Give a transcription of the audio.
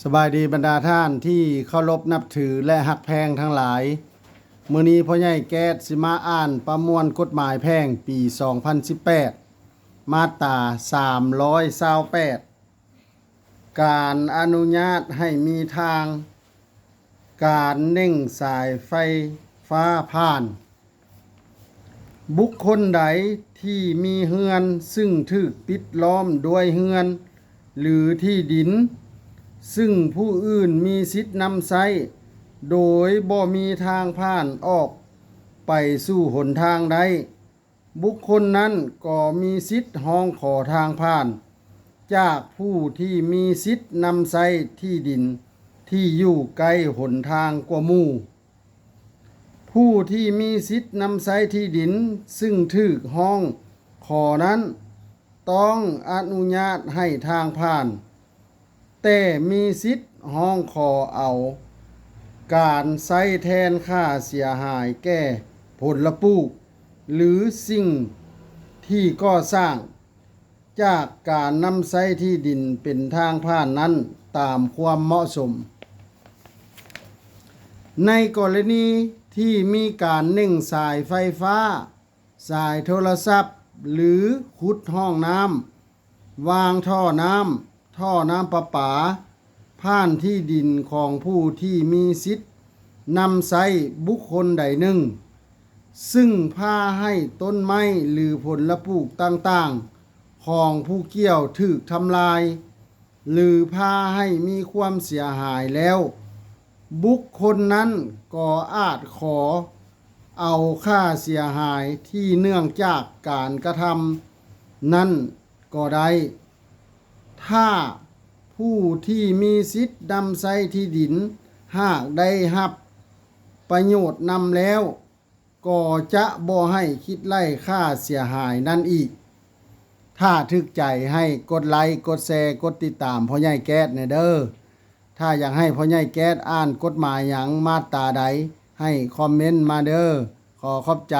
ສະບາຍດີບັນດາທ່ານທີ່ເຄົາລົບນັບຖື ແລະ ຮັກແພງທັງຫຼາຍ. ມື້ນີ້ພໍ່ໃຫຍ່ແກ້ດຊິມາອ່ານປະມວນກົດໝາຍແພ່ງປີສອງພັນສິບແປດ ມາດຕາສາມຮ້ອຍຊາວແປດ ການອະນຸຍາດໃຫ້ມີທາງ ການເໜັ່ງສາຍໄຟຟ້າຜ່ານ. ບຸກຄົນໃດທີ່ມີເຮືອນຊຶ່ງຖືກປິດລ້ອມດ້ວຍເຮືອນ ຫຼື ທີ່ດິນ ຊຶ່ງຜູ້ອື່ນມີສິດນຳໃຊ້ ໂດຍບໍ່ມີທາງຜ່ານອອກໄປສູ່ຫົນທາງໄດ້, ບຸກຄົນນັ້ນກໍມີສິດຮ້ອງຂໍທາງຜ່ານ ຈາກຜູ້ທີ່ມີສິດນຳໃຊ້ທີ່ດິນທີ່ຢູ່ໃກ້ຫົນທາງກວ່າໝູ່. ຜູ້ທີ່ມີສິດນຳໃຊ້ທີ່ດິນຊຶ່ງຖືກຮ້ອງຂໍນັ້ນ ຕ້ອງອະນຸຍາດໃຫ້ທາງຜ່ານ, ແຕ່ມີສິດຮ້ອງຂໍເອົາການໃຊ້ແທນຄ່າເສຍຫາຍແກ່ຜົນລະປູກ ຫຼື ສິ່ງທີ່ກໍ່ສ້າງ ຈາກການນຳໃຊ້ທີ່ດິນເປັນທາງຜ່ານນັ້ນຕາມຄວາມເໝາະສົມ. ໃນກໍລະນີທີ່ມີການເໜັ່ງສາຍໄຟຟ້າ, ສາຍໂທລະສັບ ຫຼື ຂຸດຮ່ອງນ້ຳ, ວາງທໍ່ນ້ຳ, ທໍ່ນ້ຳປະປາ ຜ່ານທີ່ດິນຂອງຜູ້ທີ່ມີສິດນຳໃຊ້ບຸກຄົນໃດໜຶ່ງ, ຊຶ່ງພາໃຫ້ຕົ້ນໄມ້ ຫຼື ຜົນລະປູກຕ່າງໆຂອງຜູ້ກ່ຽວຖືກທຳລາຍ ຫຼື ພາໃຫ້ມີຄວາມເສຍຫາຍແລ້ວ, ບຸກຄົນນັ້ນກໍອາດຂໍເອົາຄ່າເສຍຫາຍທີ່ເນື່ອງຈາກການກະທຳນັ້ນກໍໄດ້. ຖ້າຜູ້ທີ່ມີສິດນຳໃຊ້ທີ່ດິນຫາກໄດ້ຮັບປະໂຫຍດນຳແລ້ວ, ກໍຈະບໍ່ໃຫ້ຄິດໄລ່ຄ່າເສຍຫາຍນັ້ນອີກ. ຖ້າຖືກໃຈໃຫ້ກົດໄລ, ກົດແຊ, ກົດຕິດຕາມພໍ່ໃຫຍ່ແກ້ດແດ່ເດີ້. ຖ້າຢາກໃຫ້ພໍ່ໃຫຍ່ແກ້ດອ່ານກົດໝາຍຫຍັງ ມາດຕາໃດ ໃຫ້ຄອມເມັນມາເດີ້. ຂໍຂອບໃຈ.